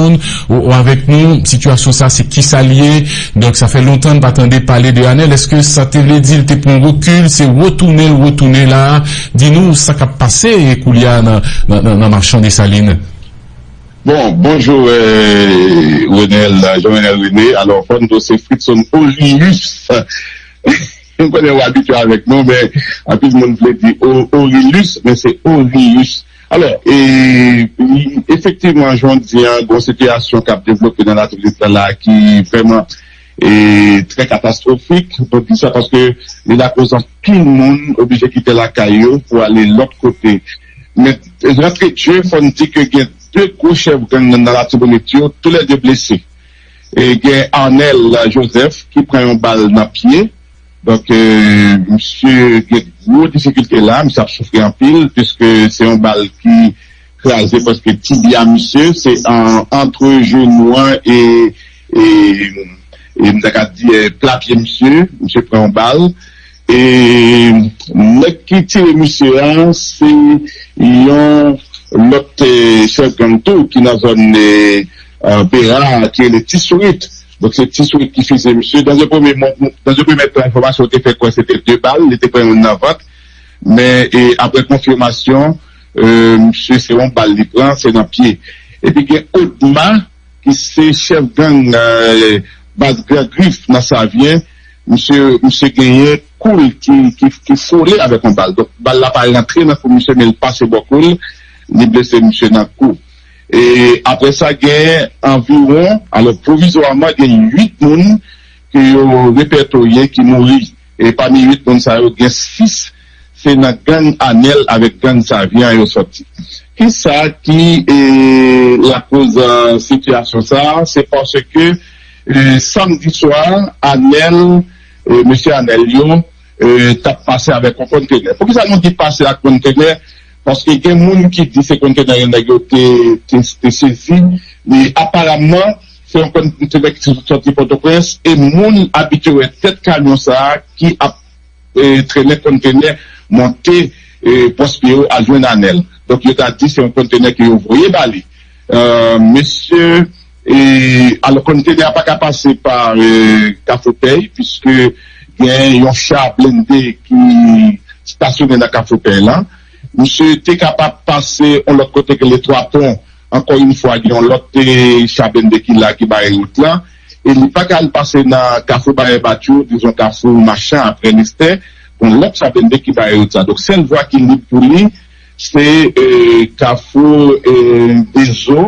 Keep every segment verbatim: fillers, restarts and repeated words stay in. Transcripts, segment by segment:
ou, ou avèk nou, sitiyasyon sa, se kisa l ye? Donk, sa fè lontan n pa tande pale de Anèl. Èske sa te vle di l te pran rekil, se retounen l retounen la? Di nou sa k ap pase koulye a nan, nan, nan, nan Machan Desalin. Bon, bonjou, euh, Renel, Jean Renel René. Alò, fò n di w se Fritson Orius. M konnen w abitye avèk nou, men anpil moun vle di O-, Orilus, men se Orius. Alò, e, efektivman, jan w di a, gen yon sitiyasyon k ap devlope nan Latibonit la ki vrèman, e, trè katastwofik. Mwen di sa paske li lakoz anpil moun oblije kite lakay yo pou ale lòt kote. Men, rantre Dye, fò n di ke gen de gwo chèf gang nan Latibonit yo, toulède blese. E gen Arnel Joseph ki pran yon bal nan pye. Donk, e, misye gen gwo difikilte la, misye ap soufri anpil, piske se yon bal ki kraze prèske tibya misye, se an, antre jenou an e, e, e m ta ka di, e, pla pye misye, misye pran yon bal. E nèg ki tire misye a, se yon lòt, e, chèf gang tou ki nan zòn, e, e, Bera, ki rele Ti Sourit. Donk, se Ti Sourit ki fize misye. Dans un premier mo-, dans un premier temps, enfòmasyon te fè kwè se te de bal, li te pran youn nan vant. Men, e, apre konfimasyon, e, misye se yon bal li pran, se nan pye. Epi gen Odma, ki se chèf gang, e, baz Gran Grif nan Savyen, misye, misye genyen kou l ki, ki, ki fole avèk yon bal. Donk, bal la pa rantre nan kou misye, men l pase bò kou l, li blese misye nan kou. E apre sa, gen anviwon, alò, pwovizwaman, gen uit moun ke yo repètoye ki mouri. E pami uit moun sa yo, gen sis se nan gang Anèl avèk gang Savyen an yo sòti. Kisa ki, e, lakoz, e, sitiyasyon sa a? Se paske, e, samdi swa, Anèl, e, mesye Anèl yo, e, t ap pase avèk yon kontenè. Poukisa nou di pase ak kontenè? Paske gen moun ki di se kontenè yo nèg yo te, te, te sezi. E aparamman, se yon kontenè ki soti Pòtoprens, e moun abitye wè tèt kamyon sa a ki ap, e, trennen kontenè monte, e, Pwòspero al jwenn Anèl. Donk, yo ta di se yon kontenè ke yo voye ba li. E, mesye, e, alò, kontenè a pa ka pase pa, e, Kafou Pèy, piske gen yon cha blende ki estasyone nan Kafou Pèy la. Misye te kapab pase yon lòt kote ke le Twa Pon. Ankò yon fwa, gen yon lòt, e, cha blende ki la, ki bare wout la. E li pa ka al pase nan Kafou Bare Batyo, dizon Kafou Machan apre Nestè, yon lòt cha blende ki bare wout sa. Donk, sèl vwa ki lib pou li, se, e, Kafou, e, Dezo,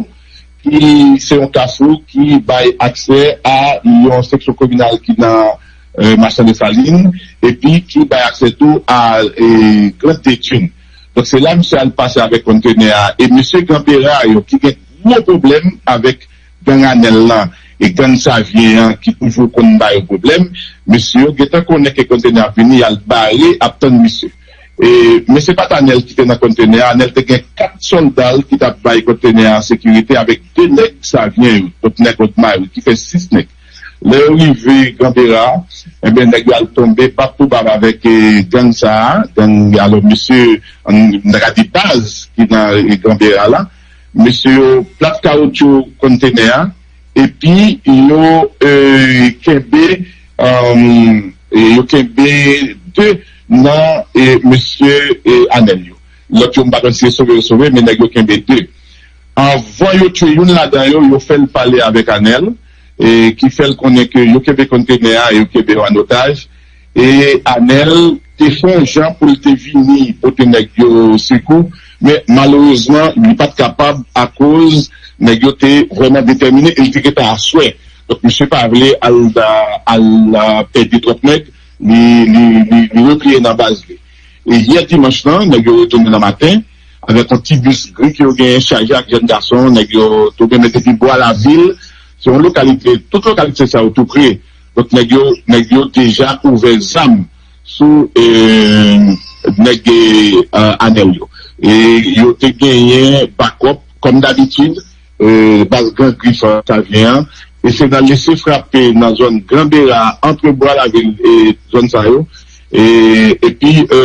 ki se yon kafou ki bay aksè a yon seksyon kominal ki nan, e, Machan Desalin, epi ki bay aksè tou a, e, Grand Détune. Donk, se la misye al pase avèk kontenè a. E mesye Gran Bera yo, ki gen gwo pwoblèm avèk gang Anèl lan e gang Savyen an, ki toujou konn ba yo pwoblèm, mesye yo gentan konnen ke kontenè ap vini, y al bare, ap tann misye. E, men se pa t Anèl ki te nan kontenè a. Anèl te gen kat sòlda l ki t ap bay kontenè a sekirite avèk de nèg Savyen yo, donk nèg Odma yo, ki fè sis nèg. Lè yo rive Gran Bera, enben, nèg yo al tonbe bab pou bab avèk, e, gang sa a. Gang, alò, mesye, an, n ta ka di baz ki nan, e, Gran Bera la. Mesye yo plat kawotchou kontenè a, epi yo, e, kenbe, e, e, yo kenbe de nan, e, mesye, e, Anèl yo. Lòt yo, m pa konn si yo sove, yo sove, men nèg yo kenbe de. Anvan yo tiye youn ladan yo, yo fè l pale avèk Anèl, e ki fè l konnen ke yo kenbe kontenè a, yo kenbe yo an otaj. E Anèl te fè yon jan pou l te vini pote nèg yo sekou, men malerezman, li pa t kapab akoz nèg yo te vrèman detèmine e li te gentan aswè. Donk, misye pa vle al, al, al pèdi twòp nèg, li, li, li, li repliye nan baz li. E yè dimanch lan, nèg yo retounen nan maten, avèk yon ti bis gri ke yo genyen chaje ak jèn gason, nèg yo tonbe, men depi Bwa Lavil, se yon lokalite, tout lokalite sa yo tou pre. Donk, nèg yo, nèg yo deja ouvè zam sou, e, nèg, e, Anèl yo. E yo te genyen bakòp, kòm dabitid, e, baz Gran Grif, e, Savyen an. E se nan lese frape nan zòn Gran Bera, antre Bwa Lavil e zòn sa yo. E, epi, e,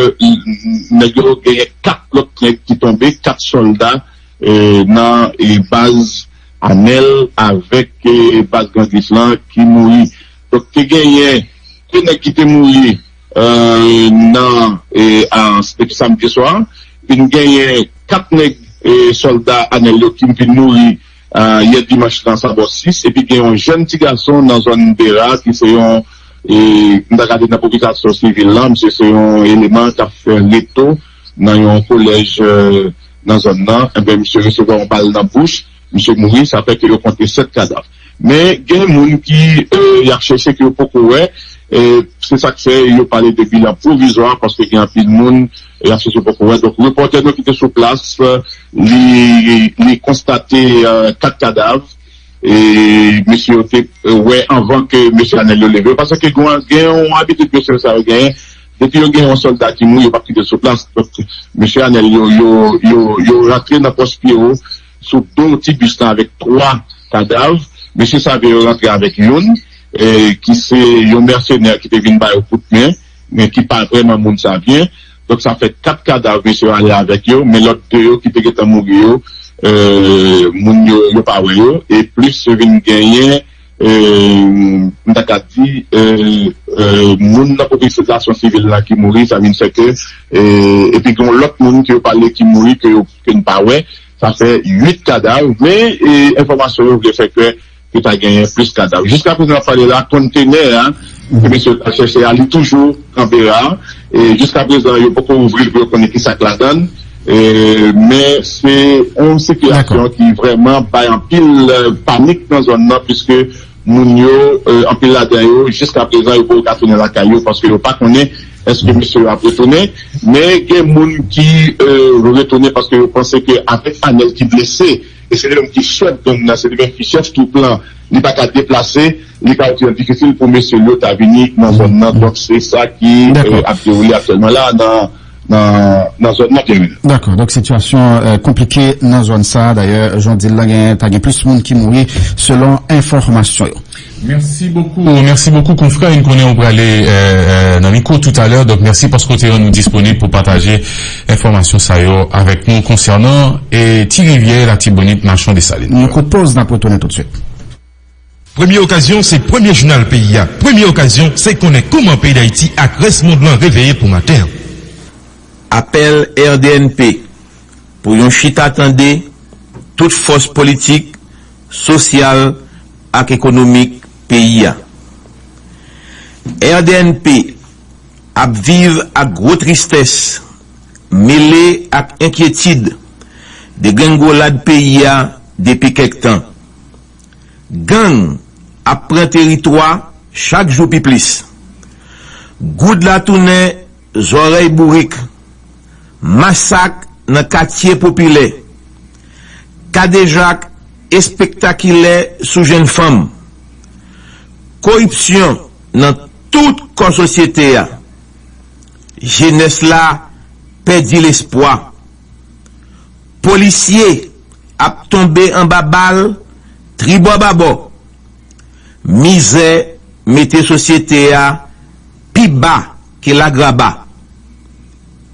nèg yo genyen kat lòt nèg ki tonbe, kat sòlda, e, nan, e, baz, Anèl avèk eh, baz Gran Gris lan ki mouri. Donk te genyen de nèg ki te mouri eh, nan eh, a- depi samdi swa. Vin genyen kat nèg eh, sòlda Anèl yo ki vin mouri eh, yè dimanch nan Sabò sis. Epi gen yon jèn ti gason nan zòn Dera ki se yon e m ta gade nan popilasyon sivil lan, misye se yon eleman k ap fè reto nan yon kolèj eh, nan zòn nan. Enben, misye resevwa yon bal nan bouch, misye mouri, sa fè ke yo konte sèt kadav. Men gen moun ki eh, y ap chèche ke yo poko wè, eh, se sa k fè yo pale de bilan pwovizwa, paske gen anpil moun eh, y ap chèche poko wè. Donk, repòtè nou ki te sou plas, eh, li, li konstate eh, kat kadav, e mesye yo te eh, wè anvan ke mesye Anèl yo leve yo, paske gen gen yon abitid mesye sa yo genyen, depi yo gen yon sòlda ki mouri, yo p ap kite l sou plas. Donk, mesye Anèl yo, yo, yo, yo rantre nan pòs Pyero sou do ti bis lan avèk twa kadav. Mesye Savye yo rantre avèk youn, eh, ki se yon mèsenè ki te vin ba yo kout men, men ki pa vrèman moun Savyen. Donk, sa fè kat kadav mesye yo ale avèk yo, men lòt de yo ki te gentan mouri yo, eh, moun yo, yo pa wè yo. E plis, yo vin genyen, eh, m ta ka di, eh, eh, moun nan popilasyon sivil la ki mouri, sa vin fè ke, eh, epi gen yon lòt moun ke yo pale ki mouri, ke yo ke n pa wè, sa fè uit kadav, men eh, enfòmasyon yo vle fè kwè ke ta genyen plis kadav. Jiska prezan n ap pale la, kontenè a ke mesye yo t al chèche a, li toujou kanpe la. E jiska prezan, yo poko ouvri l pou yo konnen kisa k ladan l. E, men se yon sitiyasyon ki vrèman bay anpil eh, panik nan zòn nan, piske moun yo, eh, anpil ladan yo, jiska prezan, yo poko ka tounen lakay yo, paske yo pa konnen èske mesye yo ap retounen. Men gen moun ki eh, retounen paske yo panse ke avèk Anèl ki blese, e se li menm ki chèf gang nan, se li menm ki chèf twoup lan, li pa ka deplase, li ka retire l difisil pou mesye l yo ta vini nan zòn nan. Donk, se sa ki eh, ap dewoule aktyèlman la nan, nan, nan zòn nan, Pierre. Dakò. Donk, sitiyasyon eh, konplike nan zòn sa. Dayè, jan w di l lan, gen, ta gen plis moun ki mouri, selon enfòmasyon yo. Mèsi bokou, mèsi bokou, konfrè. N konnen ou prale eh, eh, nan mikwo toutalè. Donk, mèsi paske w te rann ou disponib pou pataje enfòmasyon sa yo avèk nou konsènan eh, Ti Rivyè, Latibonit, Machon, Desalin. Yon kout poz, n ap retounen toutswit. Premye okazyon, se premye jounal peyi a. Premye okazyon, se konnen kouman peyi Dayiti ak rès mond lan reveye pou maten an. Apèl R D N P pou yon chita tande tout fòs politik, sosyal ak ekonomik peyi a. R D N P ap viv ak gwo tristès, mele ak enkyetid, degrengolad peyi a depi kèk tan. Gang ap pran teritwa chak jou pi plis. Goud la tounen zòrèy bourik. Masak nan katye popilè. Kadejak espektakilè sou jèn fanm. Koripsyon nan tout kò sosyete a. Jenès la pèdi lespwa. Polisye ap tonbe anba bal tribò babò. Mizè mete sosyete a pi ba ke lagraba.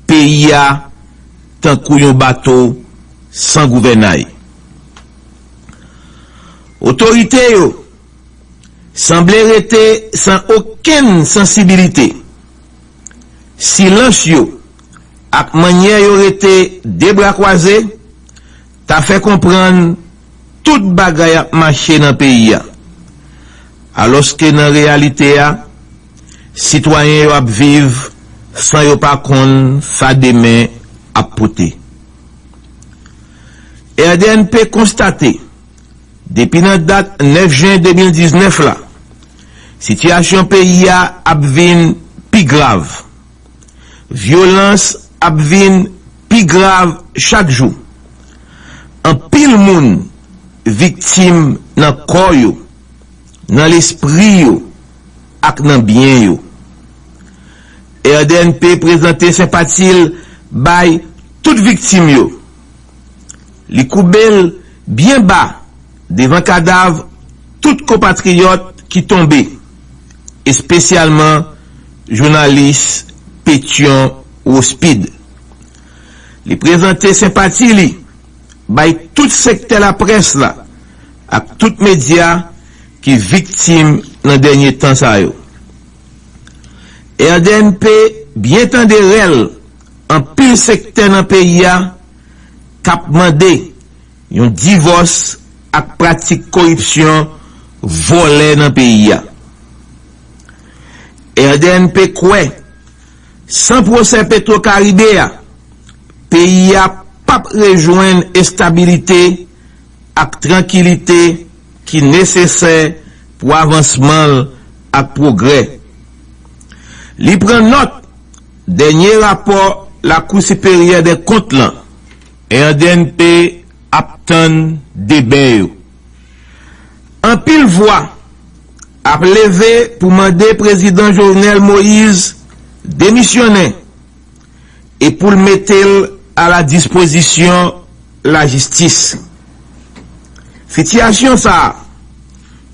Peyi a tankou yon bato san gouvènay. Otorite yo sanble rete san okenn sansibilite. Silans yo ak mannyè yo rete de bra kwaze ta fè konprann tout bagay ap mache nan peyi a. Alòske nan reyalite a, sitwayen yo ap viv san yo pa konn sa demen ap pote. R D N P konstate, depi nan dat nèf jen de mil diznèf la, sitiyasyon peyi a ap vin pi grav. Vyolans ap vin pi grav chak jou. Anpil moun viktim nan kò yo, nan lespri yo ak nan byen yo. R D N P prezante senpati l bay tout viktim yo. Li koube l byen ba devan kadav tout konpatriyòt ki tonbe, espesyalman jounalis Petyon Rospid. Li prezante senpati li bay tout sektè laprès la ak tout medya ki viktim nan dènye tan sa yo. R D N P byen tande rèl anpil sektè nan peyi a k ap mande yon divòs ak pratik koripsyon vòlè nan peyi a. R D N P kwè, san pwosè Petro Karibe a, peyi a p ap rejwenn estabilite ak trankilite ki nesesè pou avansman l ak pwogrè. Li pran nòt dènye rapò Lakou Siperyè dè Kont lan, R D N P ap tann debè yo. Anpil vwa ap leve pou mande Prezidan Jovenel Moïse demisyonnen e pou l mete l a la dispozisyon lajistis. Sitiyasyon sa a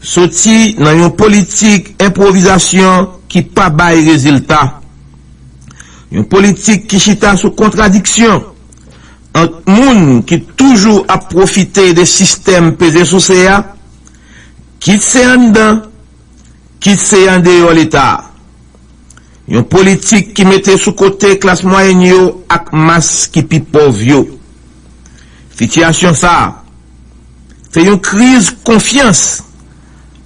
soti nan yon politik enpwovizasyon ki pa bay rezilta, yon politik ki chita sou kontradiksyon ant moun ki toujou ap pwofite de sistèm peze souse a, kit se anndan, kit se andeyò Leta a. Yon politik ki mete sou kote klas mwayèn yo ak mas ki pi pòv yo. Sitiyasyon sa a se yon kriz konfyans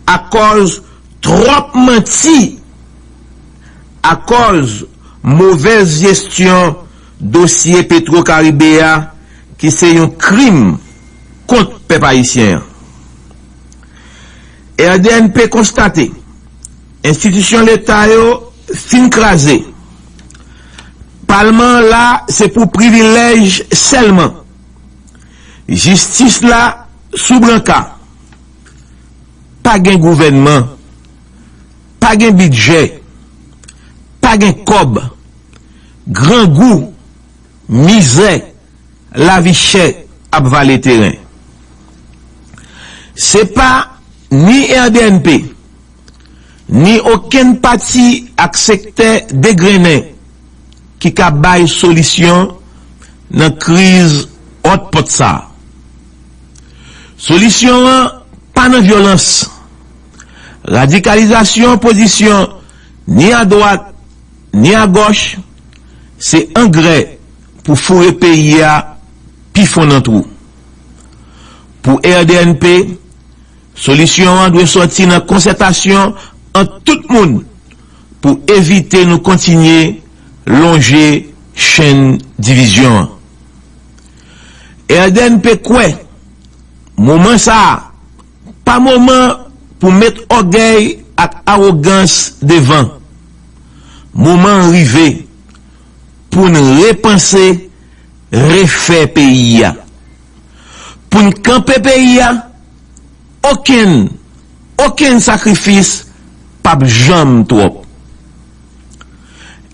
akòz twòp manti, akòz movèz jesyon dosye Petro Karibe a, ki se yon krim kont pèp ayisyen an. R D N P konstate enstitisyon Leta yo fin kraze. Palman an la se pou privilèj sèlman. Jistis la sou branka. Pa gen gouvènman, pa gen bidjè, pa gen kòb, grangou, mizè, lavi chè ap vale teren. Se pa ni R D N P, ni okenn pati ak sektè degrennen ki ka bay solisyon nan kriz hotpot sa a. Solisyon an pa nan vyolans. Radikalizasyon pozisyon ni adwat ni agòch se angrè pou foure peyi a pi fon nan twou. Pou R D N P, solisyon an dwe sòti nan konsètasyon ant tout moun pou evite nou kontinye lonje chenn divizyon an. R D N P kwè moman sa a pa moman pou met ògèy ak awogans devan. Moman an rive pou n repanse, refè peyi a. Pou n kanpe peyi a, okenn, okenn sakrifis p ap janm twòp.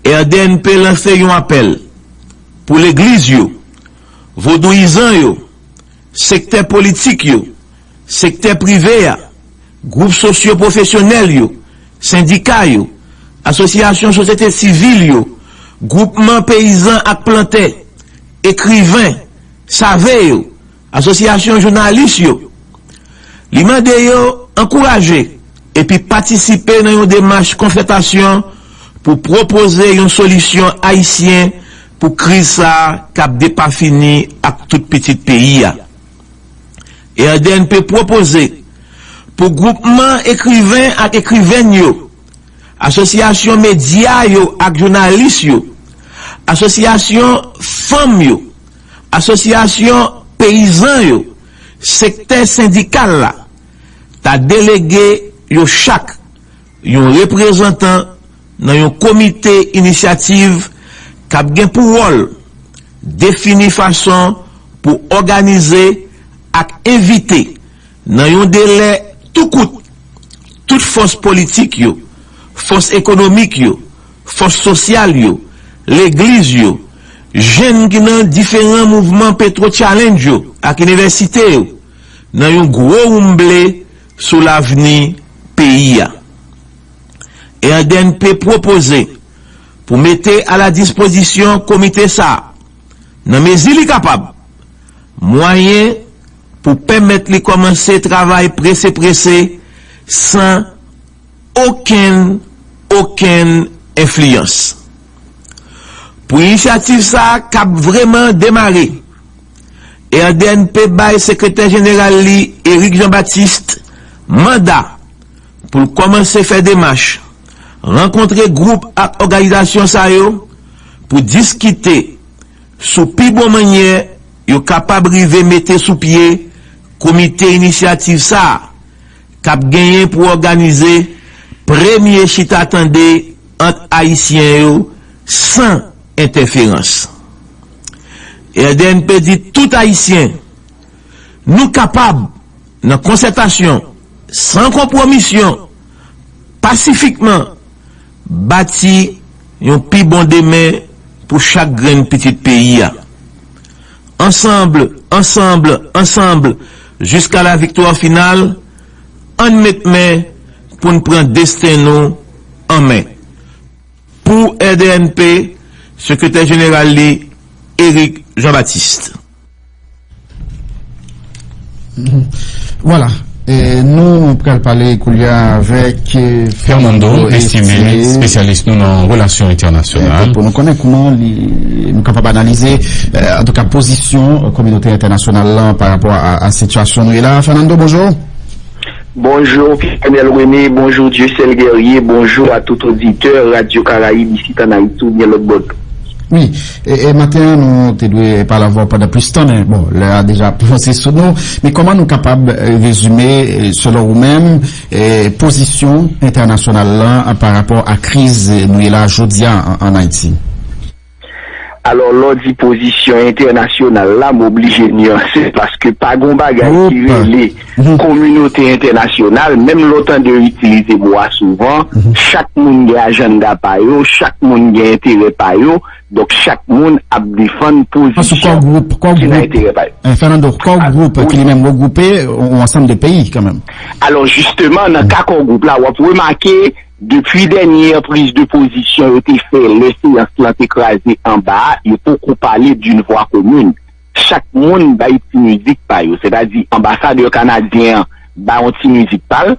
R D N P lanse yon apèl pou legliz yo, vodouyizan yo, sektè politik yo, sektè prive a, gwoup sosyo-pwofesyonèl yo, sendika yo, asosyasyon sosyete sivil yo, gwoupman peyizan ak plantè, ekriven, save yo, asosyasyon jounalis yo. Li mande yo ankouraje epi patisipe nan yon demach konsètasyon pou pwopoze yon solisyon ayisyen pou kriz sa a k ap depafini ak tout pitit peyi a. R D N P pwopoze pou gwoupman ekriven ak ekriven yo, asosyasyon medya yo ak jounalis yo, asosyasyon fanm yo, asosyasyon peyizan yo, sektè sendikal la, ta delege yo chak yon reprezantan nan yon komite inisyativ k ap gen pou wòl defini fason pou òganize ak envite nan yon delè tou kout, tout fòs politik yo, fòs ekonomik yo, fòs sosyal yo, legliz yo, jenn ki nan diferan mouvman Petro Challenge yo ak inivèsite yo, nan yon gwo woumble sou lavni peyi a. R D N P pwopoze pou mete a la dispozisyon komite sa a, nan mezi li kapab, mwayen pou pèmèt li kòmanse travay prese prese san okenn, okenn enfliyans. Pou inisyativ sa a kab vrèman demare, R D N P bay Sekretè Jeneral li, Eric Jean Baptiste, manda pou l kòmanse fè demach, rankontre gwoup ak òganizasyon sa yo pou diskite sou pi bon mannyè yo kapab rive mete sou pye komite inisyativ sa a k ap genyen pou òganize premye chita tande ant Ayisyen yo san entèferans. R D N P di tout Ayisyen, nou kapab, nan konsètasyon, san konpwomisyon, pasifikman, bati yon pi bon demen pou chak grenn pitit peyi a. Ansanm, ansanm, ansanm, jiska la viktwa final, ann met men pou n pran desten nou an men. Pou R D N P, Sekretè Jeneral li, Eric Jean Baptiste. Vwala. E nou pral pale koulye a avèk eh, Fernando Estimé, espesyalis nou nan relasyon entènasyonal. Pou nou konnen kouman li, nou kapab analize, eh, antouka, pozisyon kominote entènasyonal la pa rapò a, a sitiyasyon nou ye la. Fernando, bonjou. Bonjou, Pierre Nel René, bonjou, Dieuseul Guerrier, bonjou a tout oditè Radyo Karayib isit ann Ayiti oubyen lòtbò dlo. Wi, e, e maten an, nou te dwe pale avè w pandan plis tan, men bon, lè a deja ap vanse sou nou. Men kòman nou kapab eh, rezime, eh, selon ou menm, eh, pozisyon entènasyonal la pa rapò a kriz nou ye la jodi a ann Ayiti? Alò, lè w di pozisyon entènasyonal la, m oblije nyanse l paske pa gen yon bagay ki rele kominote entènasyonal, menm lè w tande yo itilize mo a souvan, chak moun gen ajanda pa yo, chak moun gen enterè pa yo, donk chak moun ap defann pozisyon ki nan enterè pa yo. Fernando, Core Group ki li menm regwoupe yon ansanm de peyi kanmenm. Alò, jisteman, nan ka Core Group la, w ap remake, Depi dènye priz de pozisyon yo te fè lè seyans lan te kraze anba a, yo poko pale d'une voix commune. Chak moun bay ti mizik pa yo, sètadi anbasadè kanadyen an bay yon ti mizik pa l,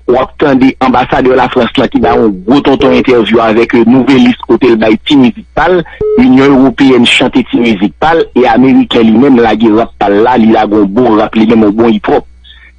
w ap tande anbasadè Lafrans lan ki bay yon gwo tonton entèvyou avèk Nouvelliste kote l bay ti mizik pa l, Inyon Ewopeyèn chante ti mizik pa l, e Ameriken li menm lage rap pa l la, li lage yon bon rap, li menm yon bon hip hop.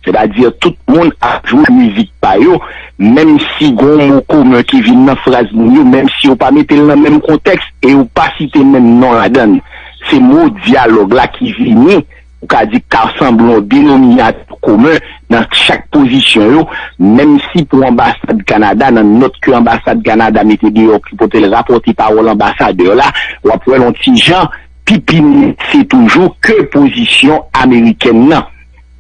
Sètadi tout moun ap jwe mizik pa yo, menm si gen yon mo komen ki vin nan fraz moun yo, menm si yo pa mete l nan menm kontèks e yo pa site menm non ladan l. Se mo dyalòg la ki vini, ou ka di k ka sanble yon denominatè komen nan chak pozisyon yo, menm si pou anbasad Kanada, nan nòt ke anbasad Kanada mete deyò ki pote l rapòte pawòl anbasadè la, w ap wè l yon ti jan pi pini se toujou ke pozisyon amerikèn nan.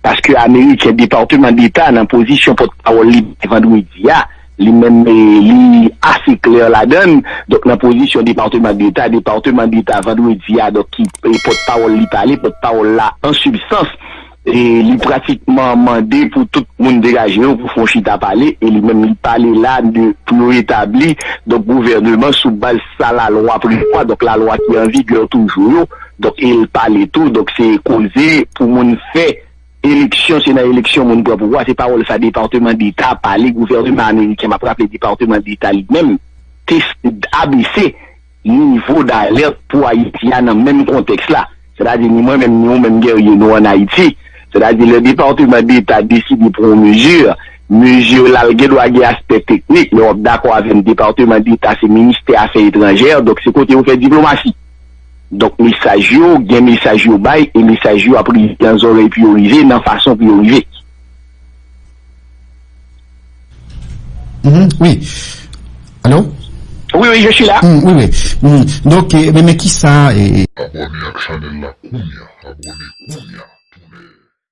Paske Ameriken, Depatman Deta, nan pozisyon pòtpawòl li bay vandredi a, li menm li ase klè ladan l. Donk, nan pozisyon Depatman Deta, Depatman Deta vandredi a, donk, ki pòtpawòl li pale, pòtpawòl la an sibstans, e li pratikman mande pou tout moun degaje yo pou fè yon chita pale, e li menm li pale la de pou yo etabli, donk, gouvèneman sou baz sa lalwa prevwa, donk, lalwa ki an vigè toujou yo, donk, e l pale tou, donk, se koze pou moun fè eleksyon, se nan eleksyon moun pran pouvwa, se pawòl sa Depatman Deta pale, gouvèneman ameriken, m ap raple Depatman Deta li menm, te abese nivo dalèt pou Ayiti a nan menm kontèks la. Sètadi ni mwen menm, ni ou menm Guerrier nou ann Ayiti. Sètadi lè Depatman Deta deside pran yon mezi, mezi la l gen dwa gen aspè teknik, men w ap dakò avè m, Depatman Deta se ministè afè etranjè, donk se kote yo fè diplomasi. Donk mesaj yo, gen mesaj yo bay e mesaj yo ap rive nan zòrèy pou yo rive, nan fason pou yo rive. Mhm, wi. Alo? Wi, wi, je suis là. Mm, wi, wi. Mm. Donk, e, men, men kisa e, e, Abòne ak chanèl la kounye a. Abòne kounye a. Tounen.